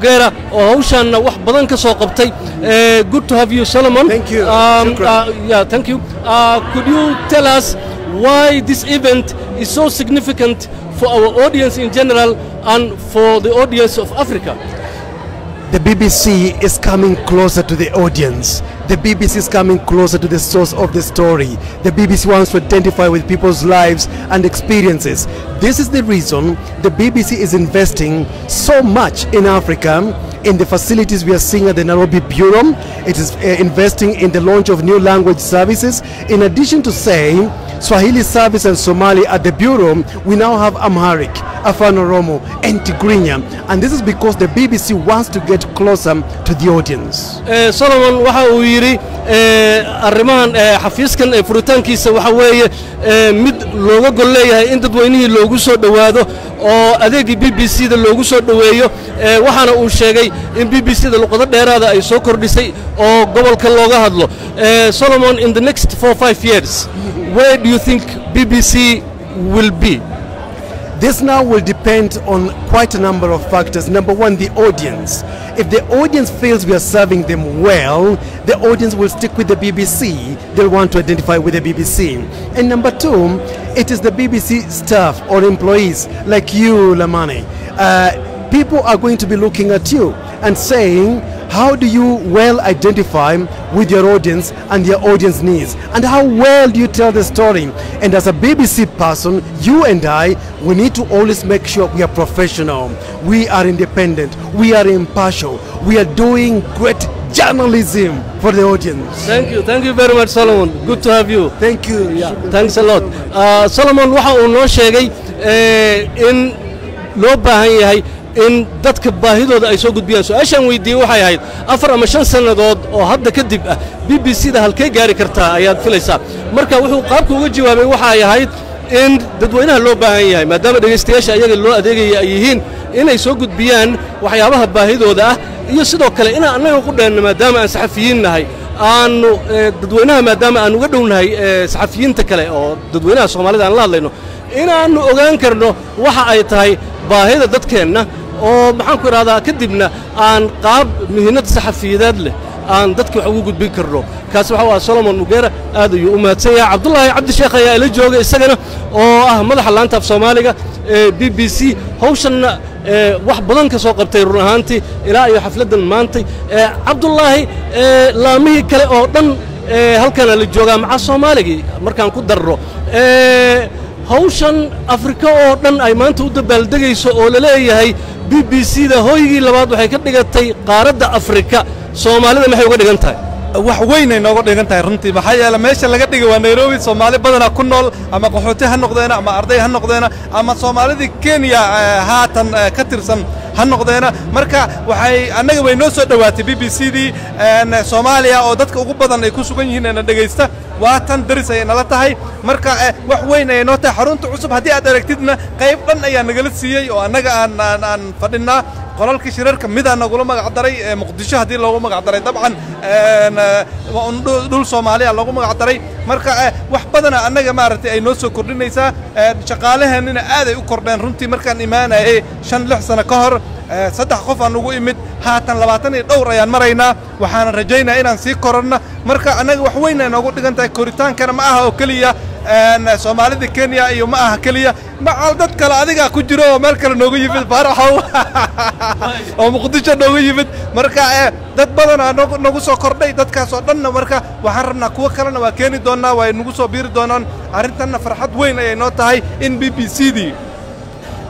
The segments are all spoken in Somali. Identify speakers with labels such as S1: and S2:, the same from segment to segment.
S1: Mugera oo hawshaanna wax badan ka soo qabtay. Good to have you, Solomon.
S2: Thank you.
S1: Yeah, thank you. Could you tell us why this event is so significant for our audience in general and for the audience of Africa?
S2: The BBC is coming closer to the audience. The BBC is coming closer to the source of the story. The BBC wants to identify with people's lives and experiences. This is the reason the BBC is investing so much in Africa, in the facilities we are seeing at the Nairobi Bureau. It is investing in the launch of new language services. In addition to saying Swahili service and Somali at the Bureau, we now have Amharic, Afan Oromo, and Tigrinya. And this is because the BBC wants to get closer to the audience.
S1: Solomon waxa uu yidhi arrimahan xafiiskan ee furitaankiisa waxa weeye mid looga gol leeyahay in dadweynihii loogu soo dhowaado oo adeeggii BBC da loogu soo dhoweeyo. Waxaana uu sheegay in BBC da luqado dheeraada ay soo kordhisay oo gobolka looga hadlo. Solomon, in the next 4, 5 years, where do you think BBC will be?
S2: This now will depend on quite a number of factors. Number one, the audience. If the audience feels we are serving them well, the audience will stick with the BBC. They'll want to identify with the BBC. And number two, it is the BBC staff or employees like you, Lamani. People are going to be looking at you and saying, "How do you well identify with your audience and your audience needs? And how well do you tell the story?" And as a BBC person, you and I, we need to always make sure we are professional, we are independent, we are impartial, we are doing great journalism for the audience.
S1: Thank you. Thank you very much, Solomon. Good to have you.
S2: Thank you.
S1: Yeah, thanks a lot. Solomon waxa uu noo sheegay in loo baahan yahay in dadka baahidooda ay soo gudbiyaan. Su-aashaan weydiiyey waxay ahayd 4 ama 5 sannadood oo hadda kadib ah BBC da halkee gaari kartaa ayaad filaysaa? Marka wuxuu qaabka uga jawaabay waxay ahayd in dadweynaha loo baahan yahay, maadaama dhegaystayaasha ayaga loo adeegaya ay yihiin, inay soo gudbiyaan waxyaabaha baahidooda ah, iyo sidoo kale inaan annaga ku dheenno, maadaama aan saxafiyiin nahay, aanu dadweynaha, maadaama aan uga dhownahay saxafiyiinta kale oo dadweynaha Soomaalida aan la hadlayno, inaannu ogaan karno waxa ay tahay baahida dadkeenna, oo maxaan ku idhahdaa, kadibna aan qaab mihinad saxafiyadeed leh aan dadka wax ugu gudbin karno. Kaasi waxa u ah Solomon Mugera. Aad ayuu u mahadsan yahay. Cabdullaahi Cabdisheekh ayaa ila jooga isagana, oo ah madaxa laanta af Soomaaliga ee BBC, hawshanna wax badan ka soo qabtay run ahaantii ilaa iyo xafladdan maantay. Cabdullaahi, laamihii kale oo dhan halkana la joogaa maca Soomaaligii markaan ku darro. Hawshan Afrika oo dhan ay maanta u dabaaldegayso oo la leeyahay BBC da hooygii labaad waxay ka dhigatay qaaradda Afrika, Soomaalida maxay uga dhigan tahay?
S3: Wax weyn ay nooga dhigan tahay runtii, maxaa yeele meesha laga dhigay waa Nairobi. Soomaali badanaa ku nool, ama qaxooti ha noqdeena ama arday ha noqdeena ama Soomaalidii Kenya haatan ka tirsan ha noqdeena. Marka waxay annaga way noo soo dhowaatay BBC dii Soomaaliya oo dadka ugu badan ay ku sugan yihiin eena dhegaysta. Waa tan daris ayay nala tahay. Marka wax weyn ayay noo tahay xarunta cusub. Haddii aad aragtidna, qayb dhan ayaa nagala siiyey oo annaga aan fadhinnaa. Qolalka shirarka midaa nagula magac daray Muqdisho. Haddii loogu magac daray, dabcan waa un dhul Soomaaliya loogu magac daray. Marka wax badana annaga maaragtay ay noo soo kordhinaysaa. Shaqaalaheennina aad ay u kordheen runtii. Markaan imaanayay 5, 6 sano ka hor, saddex qof aan ugu imid, haatan 20 iyo dhowr ayaan maraynaa. Waxaana rajaynayaa inaan sii koranno. Marka annaga wax weyn ay noogu dhigan tahay. Koritaankana ma aha oo keliya Soomaalida Kenya iyo ma aha keliya, macal dad kale adigaa ku jiro oo meel kale noogu yimid, Faaraxow, oo Muqdisho noogu yimid. Marka dad badanaa nagu soo kordhay. Dadkaas oo dhanna marka waxaan rabnaa kuwo kalena waa keeni doonnaa, waa nagu soo biiri doonaan. Arrintanna farxad weyn ayay noo tahay in BBC dii,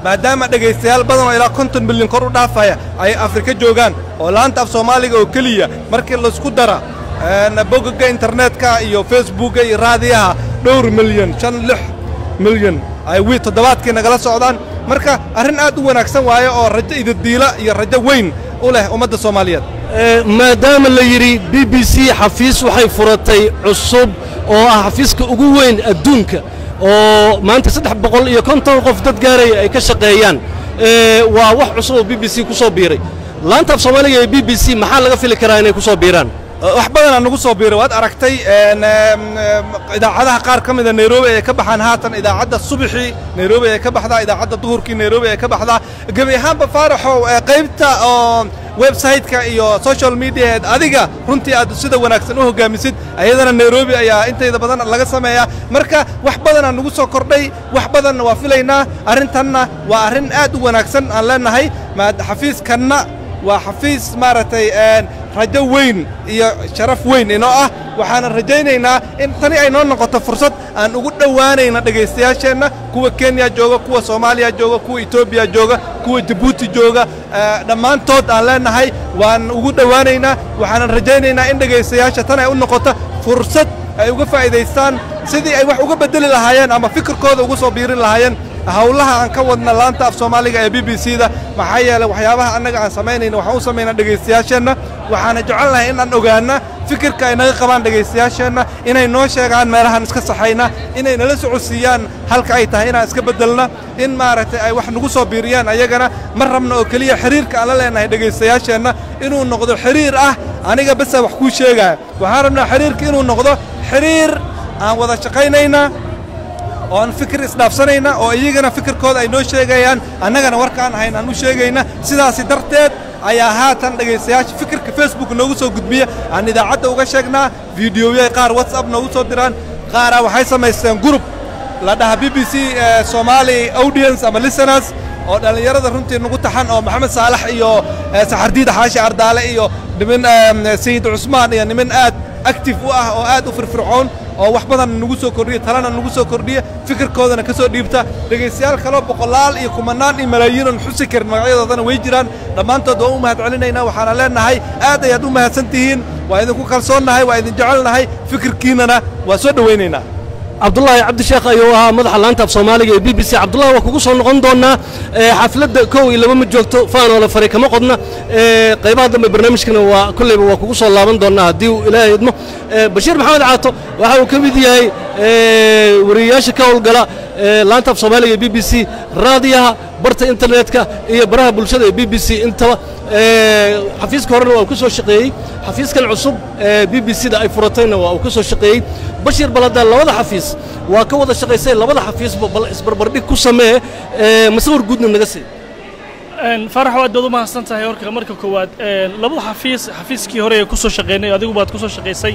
S3: maadaama dhegaystayaal badan oo ilaa 50 milyan kor u dhaafaya ay Afrika joogaan, oo laanta af Soomaaliga oo keliya markii laisku dara bogagga internetka iyo Facebooka iyo raadiyaha, dhowr milyan, 5, 6 milyan ay wii toddobaadkii nagala socdaan. Marka arrin aad u wanaagsan waaye oo rajo idadiila iyo rajo weyn u leh ummadda Soomaaliyeed.
S1: Maadaama la yidhi BBC xafiis waxay furatay cusub oo ah xafiiska ugu weyn adduunka, oo maanta 350 qof dad gaaraya ay ka shaqeeyaan, waa wax cusub oo BBC ku soo biiray. Laanta af Soomaaliga ee BBC maxaa laga fili karaa inay ku soo biiraan?
S3: Wax badanaa nagu soo biiray. Waad aragtay idaacadaha qaar ka mida Nairobi ay ka baxaan haatan. Idaacadda subaxii Nairobi ay ka baxdaa, idaacadda duhurkii Nairobi ay ka baxdaa. Gebi ahaanba, Faaraxow, qaybta oo Website-ka iyo social media adiga runtii aad sida wanaagsan u hoggaamisid, ayadana Nairobi ayaa intayda badan laga sameeyaa. Marka wax badanaa nagu soo kordhay, wax badanna waa filaynaa. Arrintanna waa arrin aad u wanaagsan aan leenahay. Xafiiskanna waa xafiis maaragtay rajo weyn iyo sharaf weyn inoo ah. Waxaana rajaynaynaa in tani ay noo noqoto fursad aan ugu dhowaanayna dhegaystayaasheenna, kuwa Kenya jooga, kuwa Soomaaliya jooga, kuwa Etoobiya jooga, kuwa Jabuuti jooga, dhammaantood aan leenahay waan ugu dhowaanaynaa. Waxaanan rajaynaynaa in dhegaystayaasha tan ay u noqoto fursad ay uga faa'iidaystaan sidii ay wax uga beddeli lahaayeen ama fikirkooda ugu soo biirin lahaayeen hawlaha aan ka wadna laanta af Soomaaliga ee BBC-da. Maxaa yeelay, waxyaabaha annaga aan samaynayna waxaan u samaynaa dhegaystayaasheenna. Waxaana jecelnahay in aan ogaana fikirka ay naga qabaan dhegaystayaasheenna, inay noo sheegaan meelahaan iska saxayna, inay nala socodsiiyaan halka ay tahay inaan iska beddelna, in maaragtay ay wax nagu soo biiriyaan ayagana. Ma rabna oo keliya xiriirka aan la leenahay dhegaystayaasheenna inuu noqdo xiriir ah aniga basa wax kuu sheegaya. Waxaan rabnaa xiriirka inuu noqdo xiriir aan wada shaqaynayna oo aan fikir isdhaafsanayna, oo iyagana fikirkooda ay noo sheegayaan, annagana warkaan ahayn aan u sheegayna. Sidaasi darteed ayaa haatan dhegaystayaasha fikirka Facebook noogu soo gudbiya aan idaacadda uga sheegnaa, fiidiyowyay qaar WhatsApp noogu soo diraan, qaaraa waxay samaysteen group la dhaha BBC Somali Audience ama Listeners, oo dhallinyarada runtii nagu taxan, oo Maxamed Saalax iyo Saxardiida Xaashi Ardaale iyo nimin Sayid Cusmaan iyo nimin aad active u ah oo aad u firfircoon oo wax badan nagu soo kordhiya, talana nagu soo kordhiya, fikirkoodana ka soo dhiibta. Dhegaystayaal kaloo boqolaal iyo kumanaan iyo malaayiin oon xusi karin magacyadoodana way jiraan. Dhammaantood waan u mahad celinaynaa. Waxaana leenahay aad ayaad u mahadsan tihiin, waa idinku kalsoonnahay, waa idin jecelnahay, fikirkiinana waa soo dhowaynaynaa.
S1: Cabdulaahi Cabdisheekh ayuu ahaa, madaxa laanta af Soomaaliga ee BBC. Cabdullahi, waa kugu soo noqon doonaa. Xafladda kow iyo laba ma joogto, faanoola faray kama qodna. Qaybaha dambe barnaamijkana waa kolleyba waa kugu soo laaban doonaa haddii uu Ilaahay idmo. Bashiir Maxamed Caato waxa uu ka mid yahay wariyeyaasha ka howlgala laanta af Soomaaliga ee BBC, raadiyaha, barta internetka iyo baraha bulshada ee BBC intaba. Xafiiska horena waa uu ka soo shaqeeyey, xafiiskan cusub ee BBC da ay furatayna waa uu ka soo shaqeeyey. Bashiir, bal haddaa labada xafiis waa ka wada shaqaysay, labada xafiisba bal isbarbardhig ku samee, masawir guudna naga sii.
S4: Faarax, aad baad u mahadsan tahay. Horka marka koowaad, labada xafiis, xafiiskii hore ee ku soo shaqaynay, adigu baad ku soo shaqaysay,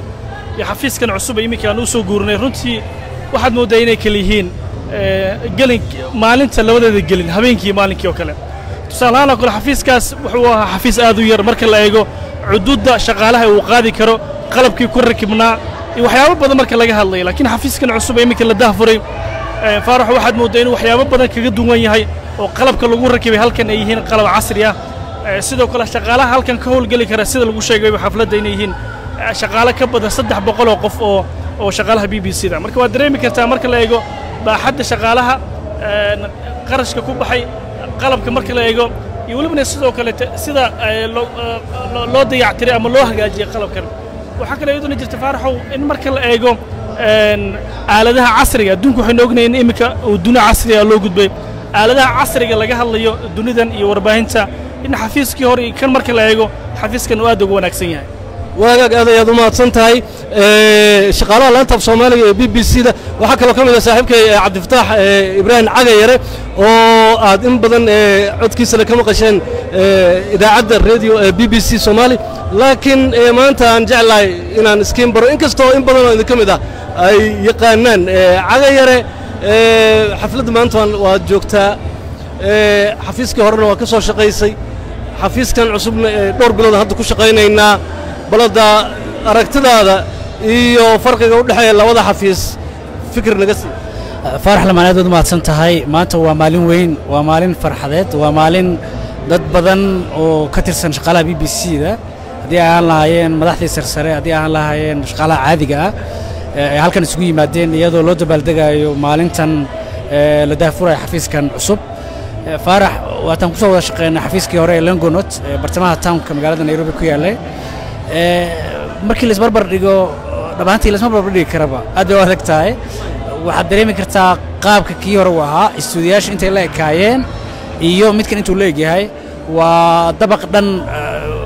S4: iyo xafiiskan cusub ee iminka aan u soo guurnay, runtii waxaad mooddaa inay kala yihiin gelin maalinta labadeeda gelin, habeenkii maalinkii oo kale. Tusaale ahaan oo kale, xafiiskaas wuxuu ahaa xafiis aad u yar marka la eego cuduudda shaqaalaha uu qaadi karo, qalabkii ku rakibnaa iyo waxyaabo badan marka laga hadlayo. Laakiin xafiiskan cusub ee iminka la daahfuray, Faarax, waxaad mooddaa inuu waxyaabo badan kaga duwan yahay, oo qalabka lagu rakibay halkan ay yihiin qalab casri ah. Sidoo kale shaqaalaha halkan ka howlgeli kara, sida lagu sheegayba xafladda, inay yihiin shaqaale ka badan 300 oo qof oo shaqaalaha BBC da. Marka waad dareemi kartaa marka la eego baaxadda shaqaalaha, qarashka ku baxay, qalabka marka la eego, iyo welibana sidoo kale sida loo dayactiray ama loo hagaajiyey qalabkan. Waxaa kale iyaduna jirta, Faaraxow, in marka la eego aaladaha casriga adduunka, waxaynu ognahay in iminka uu dunia casriga loo gudbay, aaladaha casriga laga hadlayo dunidan iyo warbaahinta, in xafiiskii hore iyo kan marka la eego xafiiskan uu aad ugu wanaagsan yahay.
S1: Waagaag, aad ayaad u mahadsan tahay. Shaqaalaha laanta af Soomaaliga ee BBC da waxaa kaloo ka mid ah saaxiibkay Cabdifataax Ibraahim Cagayare, oo aad in badan codkiisana ka maqasheen idaacadda radio ee BBC Soomaali, laakiin maanta aan jeclahay inaan iskiin baro, inkastoo in badan oo idinka mid ah ay yaqaanaan Cagayare. Xafladda maanta waad joogtaa, xafiiskii horena waa ka soo shaqaysay, xafiiskan cusubna dhowr bilood hadda ku shaqaynaynaa. Balada aragtidaada iyo farqiga u dhexeeya labada xafiis fikir naga sii.
S5: Faarax Lamaan, aad baad mahadsan tahay. Maanta waa maalin weyn, waa maalin farxadeed, waa maalin dad badan oo ka tirsan shaqaalaha BBC da, haddii ay ahaan lahaayeen madaxdii sarsare, haddii ay ahaan lahaayeen shaqaalaha caadiga ah, ay halkan isugu yimaadeen iyadoo loo dabaaldegayo maalintan la daahfurayo xafiiskan cusub. Faarax, waataan kusoo wada shaqeynay xafiiskii hore ee Longonot ee bartamaha townka magaalada Nairobi ku yaallay. Markii la isbarbar dhigo, dhammaantii laisma barbar dhigi karaba, aad bay u adag tahay. Waxaad dareemi kartaa qaabka kii hore uu ahaa, istuudiyaasha intay la ekaayeen iyo midkan intuu la egyahay. Waa dabaq dhan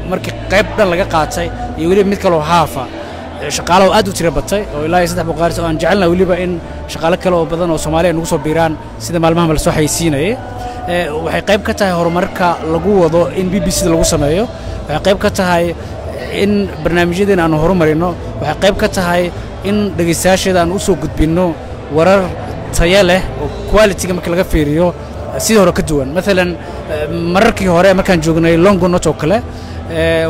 S5: markii qayb dhan laga qaatay iyo weliba mid kaloo haafa, shaqaalaha oo aad u tiro batay oo ilaa iyo 300, oo aan jecelnahay weliba in shaqaalo kale oo badan oo Soomaaliya ay nagu soo biiraan sida maalmahan la soo xayeysiinayay. Waxay qayb ka tahay horumarka lagu wado in BBC da lagu sameeyo. Waxay qayb ka tahay in barnaamijyadeena aanu horumarino. Waxay qayb ka tahay in dhegaystayaasheeda aan u soo gudbinno warar tayo leh oo quality-ga marka laga fiiriyo sidii hore ka duwan. Maalan, mararkii hore markaan joognay Longonot oo kale,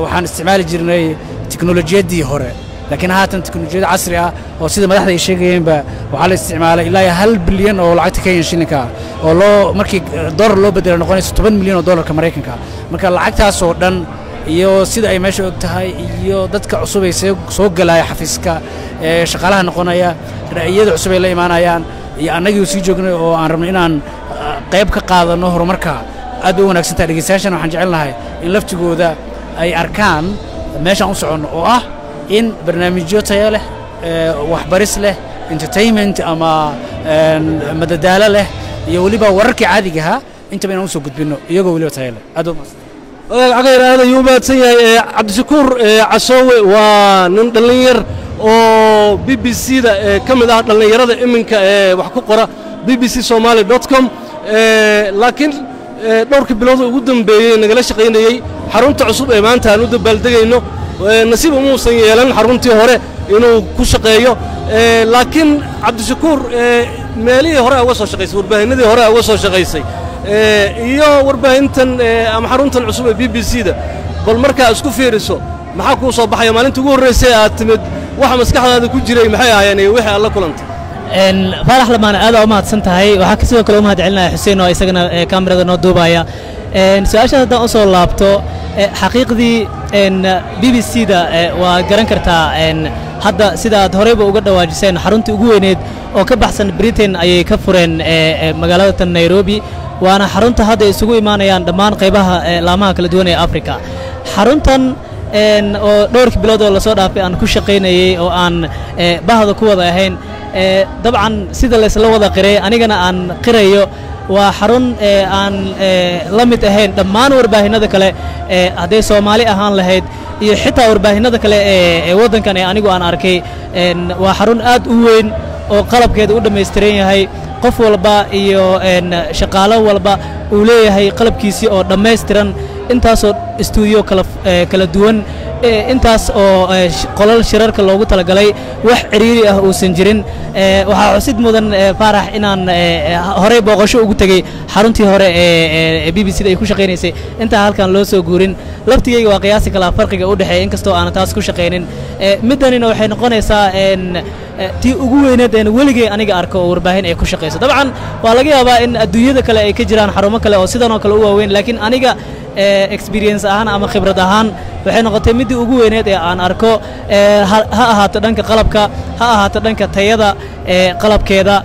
S5: waxaan isticmaali jirnay teknolojiyaddii hore, laakiin haatan teknolojiyad casri ah oo sida madaxda ay sheegayeenba waxaa la isticmaalay ilaa iyo 1 bilyan oo lacagta Kenyan shilinka ah, oo loo markii dollar loo bedela noqonayso 10 milyan oo dollarka Maraykanka. Marka lacagtaas oo dhan iyo sida ay meesha og tahay iyo dadka cusub ay soo galaya xafiiska ee shaqaalaha noqonaya, ra'yiyada cusub ay la imaanayaan, iyo annagii sii joognay oo aan rabno inaan qayb ka qaadano horumarka, aad bay u wanaagsan tahay. Dhegeystayaashana waxaan jecelnahay in laftigooda ay arkaan meeshaan u soconno, oo ah in barnaamijyo tayo leh, waxbaris leh, entertainment ama madadaalo leh, iyo weliba wararkii caadiga ahaa intaba inaan usoo gudbinno iyagoo weliba tayo leh. Aad u
S1: Cagayar aad ayuu u mahadsan yahay. Cabdishakuur Casoowe waa nin dhallinyar oo BBC da ka mid ah dhallinyarada iminka ee wax ku qora bbcsomali.com, laakiin dhowrkii bilood ugu dambeeyey nagala shaqaynayey xarunta cusub ee maanta aan u dabaaldegayno. Nasiib umuusan yeelan xaruntii hore inuu ku shaqeeyo, laakiin Cabdishakuur, meelihii hore uga soo shaqaysay, warbaahinadii hore uga soo shaqaysay iyo warbaahintan ama xaruntan cusub ee BBC da, bal markaa isku fiiriso maxaa kuu soo baxaya? Maalinta ugu horraysay aad timid waxa maskaxdaada ku jiray maxay ahaayeen iyo wixii aad la kulantay?
S6: Faarax Lamaane, aad aa u mahadsan tahay. Waxaa sidoo kale u mahad celinaya Xuseen oo isagana kaamirada noo duubaya. Su-aashaas haddaan usoo laabto, xaqiiqdii BBC da waa garan kartaa hadda sida aad horeyba uga dhawaajiseen, xaruntii ugu weyneed oo ka baxsan Britain ayay ka fureen magaalada tan Nairobi, waana xarunta hadda isugu imaanayaan dhammaan qaybaha laamaha kala duwan ee Africa. Xaruntan oo dhowrkii bilood oo lasoo dhaafay aan ku shaqaynayey oo aan bahda ku wada ahayn, dabcan sida laysla wada qiray, anigana aan qirayo, waa xarun aan la mid ahayn dhammaan warbaahinada kale, hadday Soomaali ahaan lahayd iyo xitaa warbaahinada kale ee waddankan ee anigu aan arkay. Waa xarun aad u weyn oo qalabkeeda u dhammaystiran yahay, qof walba iyo shaqaalo walba uu leeyahay qalabkiisii oo dhammaystiran, intaasoo istuudiyo kala kala duwan, intaas oo qolal shirarka loogu talagalay, wax ciriiri ah uusan jirin. Waxaa xusid mudan, Faarax, inaan horey booqasho ugu tegey xaruntii hore ee BBC da ay ku shaqaynaysay intaa halkan loo soo guurin. Laftigayga waa qiyaasi kalaa farqiga u dhexeeya, inkastoo aanan taas ku shaqaynin. Middanina waxay noqonaysaa tii ugu weyneed een weligay aniga arko oo warbaahin ay ku shaqayso. Dabcan waa laga yaabaa in adduunyada kale ay ka jiraan xarumo kale oo sidan oo kale u waaweyn, laakiin aniga experience ahaan ama khibrad ahaan waxay noqotay middii ugu weyneed ee aan arko, ha ahaato dhanka qalabka, ha ahaato dhanka tayada qalabkeeda.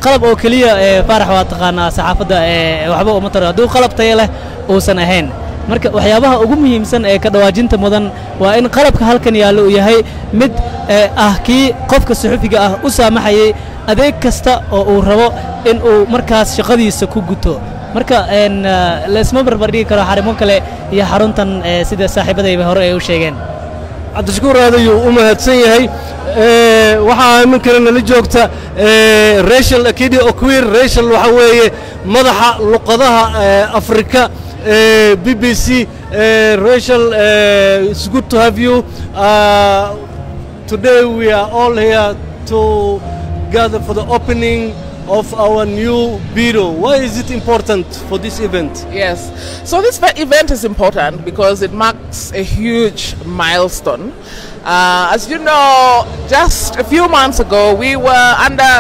S6: Qalab oo keliya, Faarax, waa taqaanaa saxaafadda waxba uma taro hadduu qalab tayo leh uusan ahayn. Marka waxyaabaha ugu muhiimsan ee ka dhawaajinta mudan waa in qalabka halkan yaallo uu yahay mid ah kii qofka suxufiga ah u saamaxayay adeeg kasta oo uu rabo in uu markaas shaqadiisa ku guto. Marka laisma barbardhigi karo xarimo kale iyo xaruntan, sida saaxiibadayba hore ay u sheegeen.
S1: Cabdishakuur aad ayuu u mahadsan yahay. Waxaa iminkana nala joogta Rachel Akidi Okwir. Rachel waxa weeye madaxa luqadaha Afrika BBC. Rachel, it's good to have you. Today we are all here to gather for the opening of our new bureau. Why is it important for this event?
S7: Yes. So this event is important because it marks a huge milestone. As you know, just a few months ago, we were under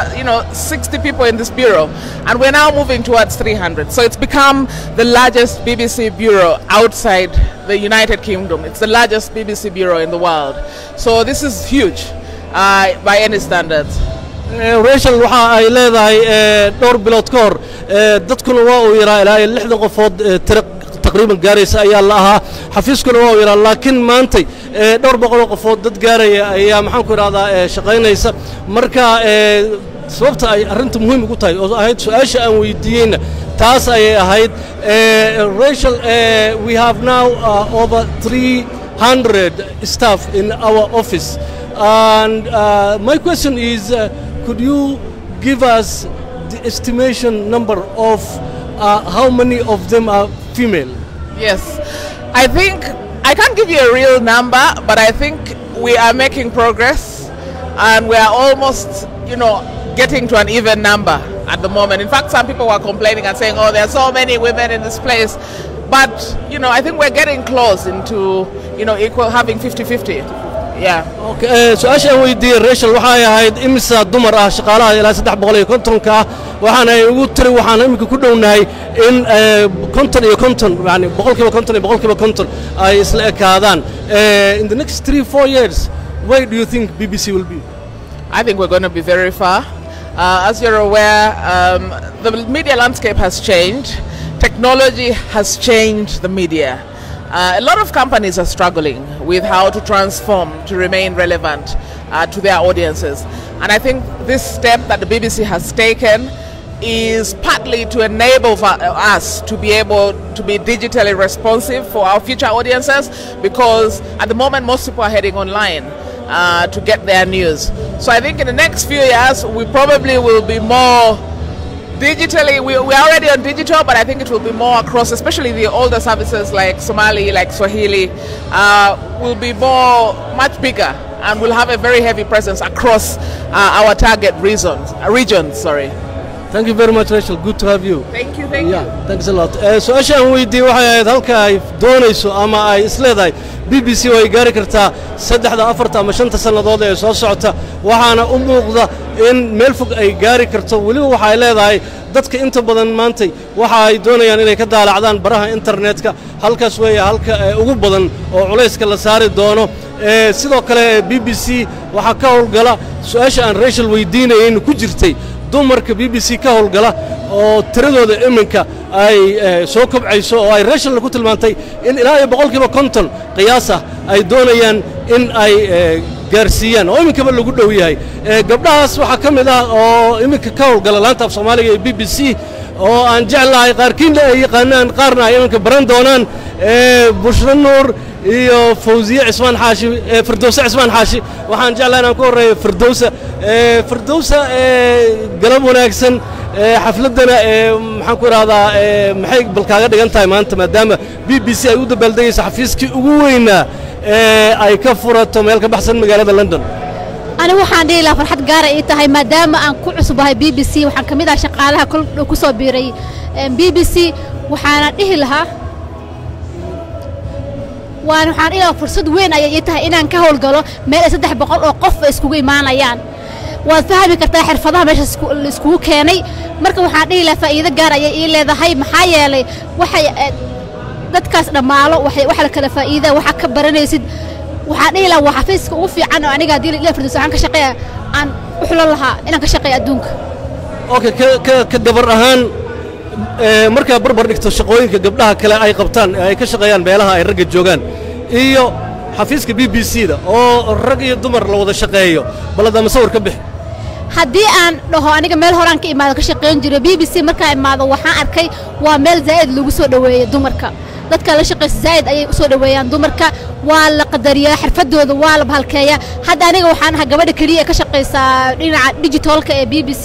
S7: 60 people in this bureau, and we're now moving towards 300. So it's become the largest BBC bureau outside the United Kingdom. It's the largest BBC bureau in the world. So this is huge by any standards.
S1: Rachel waxa ay leedahay dhowr bilood ka hor dadkuna waa uu yaraa, ilaa iyo 60 qofood tiro taqriiban gaaraysa ayaa la ahaa, xafiiskuna waa uu yaraa, laakiin maantay dhowr boqoloo qofood dad gaaraya ayaa, maxaan ku idhahdaa, shaqaynaysa. Marka sababta ay arrinta muhiim ugu tahay oo ahayd su-aasha aan weydiiyeyna taas ayay ahayd. Rachel, we have now over 300 staff in our office, and my question is, could you give us the estimation number of How many of them are female?
S7: Yes, I think I can't give you a real number, but I think we are making progress and we are almost getting to an even number at the moment. In fact, some people were complaining and saying, "Oh, there are so many women in this place." But I think we're getting close into equal, having 50-50. Yeah.
S1: Okay, su-aasha aan weydiiyey Rachel waxay ahayd imisa dumar ah shaqaalaha ilaa 350-ka ah. Waxaana ay ugu tiri waxaan iminka ku dhownahay in 50 iyo 50, yani 50% iyo 50% ay isla ekaadaan. In the next 3-4 years, where do you think BBC will be?
S7: I think we're going to be very far. As you're aware, the media landscape has changed. Technology has changed the media. A lot of companies are struggling with how to transform to remain relevant to their audiences. And I think this step that the BBC has taken is partly to enable for us to be able to be digitally responsive for our future audiences, because at the moment most people are heading online to get their news. So I think in the next few years we probably will be more digitally, we are already on digital, but I think it will be more across, especially the older services like Somali, like Swahili, will be more, much bigger and will have a very heavy presence across our target regions. Sorry.
S1: Thank you very much, Rachel. Good to have you.
S7: Thank you, thank you.
S1: Thanks a lot. Su-aasha aan weydiiyey waxay ahayd halka ay doonayso ama ay isleedahay BBC way gaari kartaa 3da, 4ta ama 5ta sannadood ee soo socota. Waxaana u muuqda in meel fog ay gaari karto. Weliba waxay leedahay dadka inta badan maantay waxa ay doonayaan inay ka daalacdaan baraha internetka. Halkaas weeye halka ugu badan oo culayska la saari doono. Sidoo kale BBC waxaa ka howlgala, su-aasha aan Rachel weydiinayn ku jirtay, dumarka BBC ka howlgala oo tiradooda iminka ay soo kobcayso, oo ay Rachelna ku tilmaantay in ilaa iyo 50% qiyaas ah ay doonayaan in ay gaarsiiyaan, oo iminkaba lagu dhow yahay. Gabdhahaas waxaa ka mid ah oo iminka ka howlgala laanta af Soomaaliga ee BBC, oo aan jeclahay qaarkiinna ay yaqaanaan, qaarna ay iminka baran doonaan, Bushra Nuur iyo Fawziye Cismaan Xaashi, Firdowse Cismaan Xaashi. Waxaan jeclahay inaan ku horreeyo Firdowsa. Firdowsa, galab wanaagsan. Xafladdana maxaan ku idhahdaa, maxay bal kaaga dhigan tahay maanta, maadaama BBC ay u dabaaldegayso xafiiskii ugu weynaa ee ay ka furato meel ka baxsan magaalada London?
S8: Anigu waxaan dhihi lahaa farxad gaara ii tahay, maadaama aan ku cusubahay BBC. Waxaan ka mid ah shaqaalaha kol dhow ku soo biiray BBC. Waxaana dhihi lahaa waxaan dhihi lahaa fursad weyn ayay ii tahay inaan ka howlgalo meel ay 300 oo qof ay iskugu imaanayaan. Waad fahmi kartaa xirfadaha meesha la iskugu keenay. Marka waxaan dhihi lahaa faa'iido gaar ayay ii leedahay, maxaa yeelay waxay dadkaas dhammaalo waxay waxa la kala faa'iida waxa ka baranaysid. Waxaan dhihi lahaa waa xafiiska ugu fiican oo aniga haddii la Firdaws waxaan ka shaqeeya aan u xulan lahaa inaan ka shaqeeyo adduunka.
S1: Okay, ka gabar ahaan, markaa barbar dhigto shaqooyinka gabdhaha kale ay qabtaan ee ay ka shaqeeyaan meelaha ay ragga joogaan iyo xafiiska BBC da oo rag iyo dumar la wada shaqeeyo, bal hadda masawir ka bixi.
S8: Haddii aan dhaho aniga meel horaan ka imaado ka shaqayn jiray, BBC markaan imaado waxaan arkay waa meel zaa'id lagu soo dhoweeyo dumarka. Dadka la shaqaysa zaa'id ayay u soo dhoweeyaan dumarka, waa la qadariyaa xirfadooda, waa la bahalkeeyaa. Hadda aniga waxaan ahaa gabadha keliya ee ka shaqaysa dhinaca digitalka ee BBC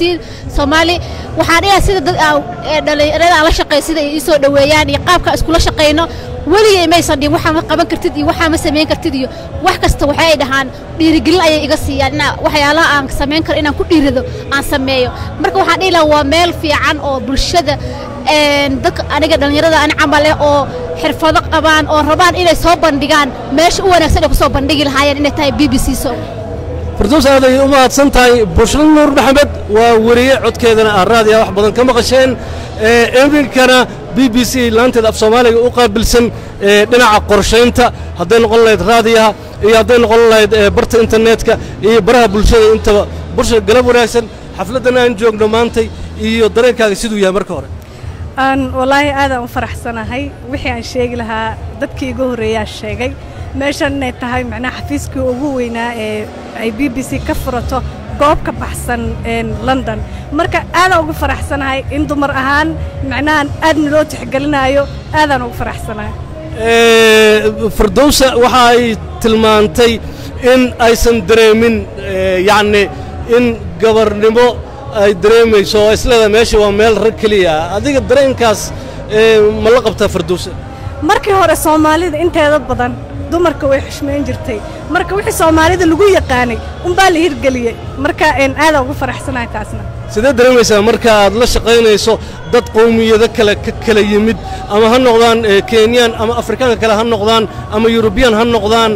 S8: Soomaali. Waxaan dhigaa sida dad dhalinyarada aan la shaqeeyo sida ay ii soo dhoweeyaan iyo qaabka iskula shaqayno, weligay maysan dhihin waxaa ma qaban kartid iyo waxaa ma samayn kartid iyo wax kasta. Waxay ay dhahaan dhiirigelin ayay iga siiyaan inaa waxyaalaha aan samayn karo inaan ku dhiirado aan sameeyo. Marka waxaan dhihi lahaa waa meel fiican oo bulshada dadka aniga dhalinyarada ani camal eh oo xirfado qabaan oo rabaan inay soo bandhigaan, meesha u wanaagsan ay ku soo bandhigi lahaayeen inay tahay BBC. So
S1: Firdaws, aad ayay u mahadsan tahay. Bushra Nuur Maxamed waa weriye codkeedana aad raadiya wax badan ka maqasheen, iminkana BBC laanteeda af Soomaaliga u qaabilsan dhinaca qorshaynta, hadday noqon lahayd raadiyaha iyo hadday noqon lahayd barta internetka iyo baraha bulshada intaba. Bushra, galab wanaagsan. Xafladdan aan joogno maantay iyo dareenkaaga siduu yahay marka hore?
S9: Aan wallaahi aadaan u faraxsanahay. Wixii aan sheegi lahaa dadkii iga horreeyaa sheegay. Meeshan inay tahay macnaha xafiiskii ugu weynaa ee ay BBC ka furato goob ka baxsan London, marka aadaan ugu faraxsanahay in dumar ahaan macnaha aadna loo tixgelinayo. Aadaan ugu faraxsanahay.
S1: Firdowsa waxa ay tilmaantay in aysan dareemin yacni in gabarnimo ay dareemayso oo isleeda meesha waa meel rag keliya ah. Adiga dareenkaas ma la qabtaa, Fardowsa?
S9: Markii hore Soomaalida inteeda badan dumarka way xushmayn jirtay. Marka wixii Soomaalida lagu yaqaanay unbaa la hirgeliyey. Marka aadaan ugu faraxsanahay taasna.
S1: Sidee dareemaysaa marka aad la shaqaynayso dad qowmiyado kale ka kala yimid, ama ha noqdaan Kenyaan ama Afrikaanka kale ha noqdaan ama Yurubiyaan ha noqdaan?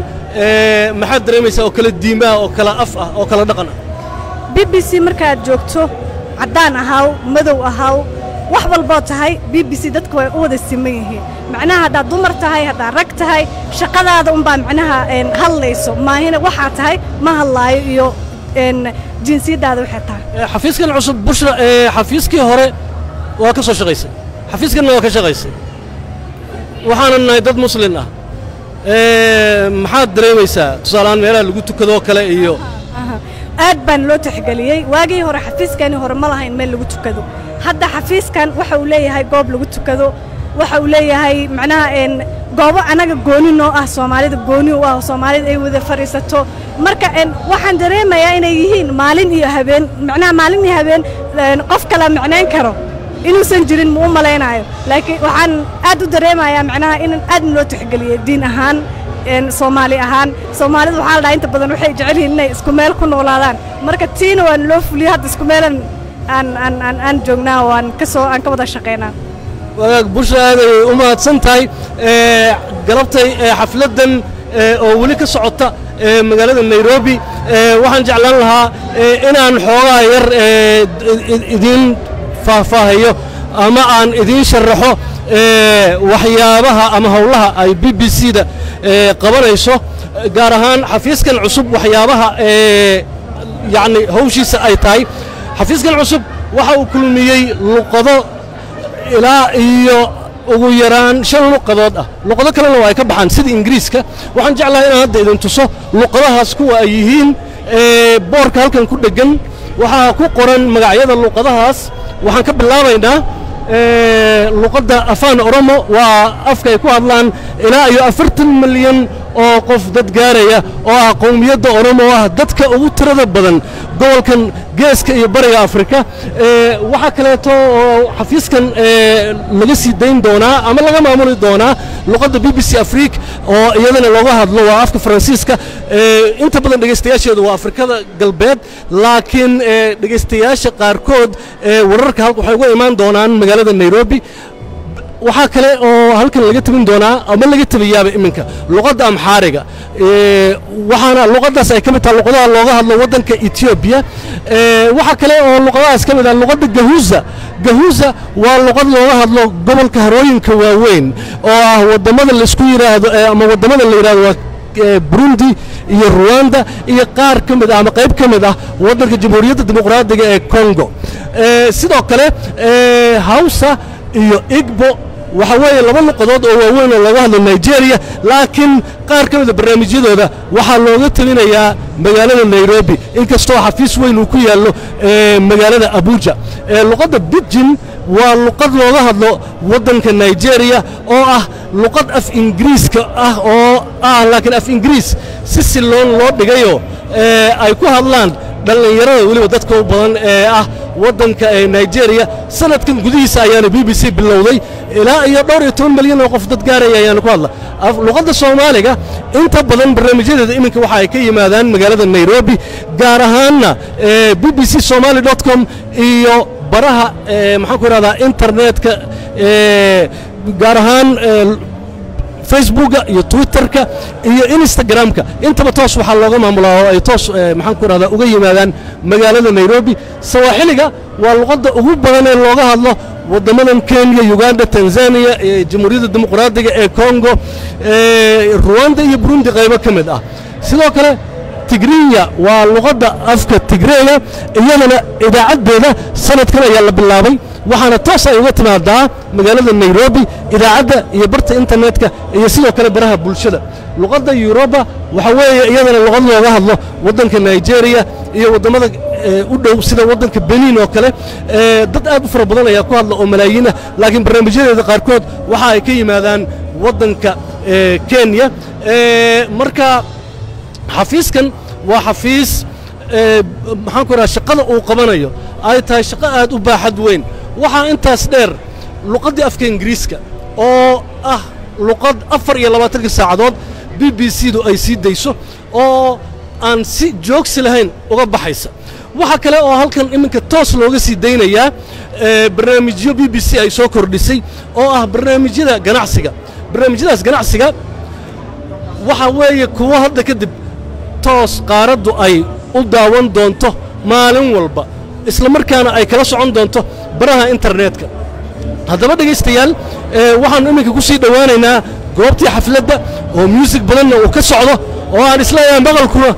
S1: Maxaad dareemaysaa oo kala diimaha oo kala af ah oo kala dhaqan ah?
S9: BBC markaad joogto, caddaan ahaw, madow ahaw, wax walboo tahay, BBC dadku way u wada siman yihiin. Macnaha haddaad dumar tahay, haddaad rag tahay, shaqadaada unbaa macnaha hadlayso maahina waxaa tahay ma hadlaayo iyo jinsiyaddaada waxay tahay.
S1: Xafiiskan cusub, Bushra, xafiiskii hore waa ka soo shaqaysay, xafiiskanna waa ka shaqaysay. Waxaanan nahay dad Muslin ah. Maxaad dareemaysaa tusaalehaan meelaha lagu tukadoo kale iyo?
S9: Aad baan loo tixgeliyey. Waagii hore xafiiskani hore ma lahayn meel lagu tukado. Hadda xafiiskan waxa uu leeyahay goob lagu tukado. Waxa uu leeyahay macnaha goobo anaga gooni noo ah, Soomaalida gooni u ah oo Soomaalida ay wada fadhiisato. Marka waxaan dareemayaa inay yihiin maalin iyo habeen, macnaha maalin iyo habeen qof kala macnayn karo inuusan jirin ma u malaynayo. Laakiin waxaan aad u dareemayaa macnaha in aad loo tixgeliyey diin ahaan, Soomaali ahaan. Soomaalida waxaa la dhahaa inta badan waxay jecel yihiin inay isku meel ku noolaadaan. Marka tiina waan loo fuliyey. Hadda isku meelan aan aan aan aan joognaa oo aan ka soo aan ka wada shaqaynaa.
S1: Wagaag, Bushra, aad ayay u mahadsan tahay. Galabtay xafladdan oo weli ka socota magaalada Nairobi, waxaan jeclaan lahaa inaan xoogaa yar idiin faahfaahiyo ama aan idiin sharaxo waxyaabaha ama howlaha ay BBC da qabanayso, gaar ahaan xafiiskan cusub waxyaabaha yacni hawshiisa ay tahay. Xafiiskan cusub waxa uu kulmiyey luqado ilaa iyo ugu yaraan shan luqadood ah. Luqado kalena waa ay ka baxaan sida Ingiriiska. Waxaan jeclahay inaan hadda idin tuso luqadahaas kuwa ay yihiin. Boorka halkan ku dheggan waxaa ku qoran magacyada luqadahaas. Waxaan ka bilaabaynaa luqadda Afaan Oromo. Waa afka ay ku hadlaan ilaa iyo 40 milyan oo qof dad gaaraya oo ah qowmiyadda Oromo, oo ah dadka ugu tirada badan gobolkan Geeska iyo Bariga Afrika. Waxaa kaleeto oo xafiiskan laga sii dayn doonaa ama laga maamuli doonaa luqadda BBC Afrique oo iyadana looga hadlo, waa afka Faransiiska. Inta badan dhegaystayaasheedu waa Afrikada Galbeed, laakiin dhegaystayaasha qaarkood wararka halka waxay uga imaan doonaan magaalada Nairobi. Waxaa kale oo halkan laga tabin doonaa ama laga tabiyaaba iminka luqadda Amxaariga, waxaana luqaddaas ay ka mid tahay luqadaha looga hadlo waddanka Etoobiya. Waxaa kale oo luqadahaas ka mid ah luqadda Gahuza. Gahuza waa luqad looga hadlo gobolka harooyinka waaweyn oo ah waddamada laisku yidhaahdo ama waddamada la yidhahdo waa Burundi iyo Ruwanda iyo qaar ka mid ah ama qayb ka mid ah waddanka Jamhuuriyadda Dimuqraadiga ee Congo. Sidoo kale Hausa iyo Igbo waxa weeye laba luqadood oo waaweyn oo looga hadlo Nigeria, laakiin qaar ka mida barnaamijyadooda waxaa looga tabinayaa magaalada Nairobi, inkastoo xafiis weyn uu ku yaallo magaalada Abuja. Luqadda Pidgin waa luqad looga hadlo waddanka Nigeria oo ah luqad af Ingiriiska ah oo ah laakiin af Ingiriis si siloon loo dhigayo ay ku hadlaan dhallinyarada, weliba dadka u badan ee ah waddanka ee Nigeria. Sanadkan gudihiisa ayaana BBC bilowday, ilaa iyo dhowr iyo toban milyan oo qof dad gaaraya ayaana ku hadla luqadda Soomaaliga. Inta badan barnaamijyadeeda iminka waxa ay ka yimaadaan magaalada Nairobi, gaar ahaanna bbcsomali.com iyo baraha maxaan ku idhahdaa internetka, gaar ahaan Facebooka iyo Twitterka iyo Instagramka. Intaba toos waxaa looga maamulaa oo ay toos maxaan ku idhahdaa uga yimaadaan magaalada Nairobi. Sawaaxiliga waa luqadda ugu badan ee looga hadlo waddamadan Kenya, Uganda, Tanzania, Jamhuuriyadda Dimuqraadiga ee Congo, Ruwanda iyo Burundi qaybo ka mid ah. Sidoo kale Tigrinya waa luqadda afka Tigreega. Iyadana idaacaddeeda sanadkan ayaa la bilaabay, waxaana toos ay uga timaadaa magaalada Nairobi, idaacadda iyo barta internetka iyo sidoo kale baraha bulshada. Luqadda Yuroba waxa weeye iyadana luqad looga hadlo waddanka Nigeria iyo waddamada u dhow sida waddanka Benin oo kale. Dad aad u fara badan ayaa ku hadla oo malaayiin ah, laakiin barnaamijyadeeda qaarkood waxa ay ka yimaadaan waddanka Kenya. Marka xafiiskan waa xafiis maxaan ku idhaha shaqada uu qabanayo Ay tahay shaqo aad u baaxad weyn. Waxaa intaas dheer luqaddii afka Ingiriiska oo ah luqad 24-ka saacadood BBC du ay sii dayso oo aan si joogsi lahayn uga baxaysa. Waxaa kale oo halkan iminka toos looga sii daynayaa barnaamijyo BBC ay soo kordhisay oo ah barnaamijyada ganacsiga. Barnaamijyadaas ganacsiga waxaa weeye kuwo hadda kadib toos qaaraddu ay u daawan doonto maalin walba, isla markaana ay kala socon doonto baraha internetka. Haddaba dhegaystayaal, waxaannu iminka ku sii dhowaanaynaa goobtii xafladda oo muusig badanna uu ka socdo oo aan isleeyahay maqalkuna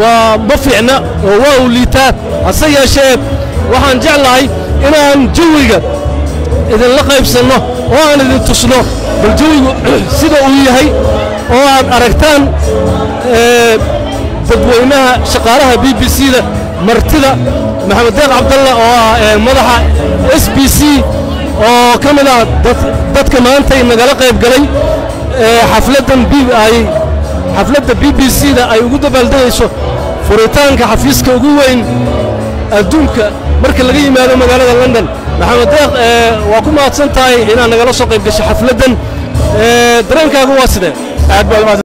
S1: waa ma fiicna oo waa uu liitaa. Hase yeeshee waxaan jeclahay inaan jawiga idinla qaybsanno oo aan idin tusno bal jawigu sida uu yahay oo aad aragtaan dadweynaha, shaqaalaha BBC-da, martida, Maxamed Deeq Cabdalla oo ah madaxa SBC oo ka mid ah dadka maantay nagala qayb galay xafladdan ay xafladda BBC-da ay ugu dabaaldegayso furitaanka xafiiska ugu weyn adduunka marka laga yimaado magaalada London. Maxamed Deeq, waa ku mahadsan tahay inaad nagala soo qayb gashay xafladdan. Dareenkaagu waa sidee?
S10: Aad baad.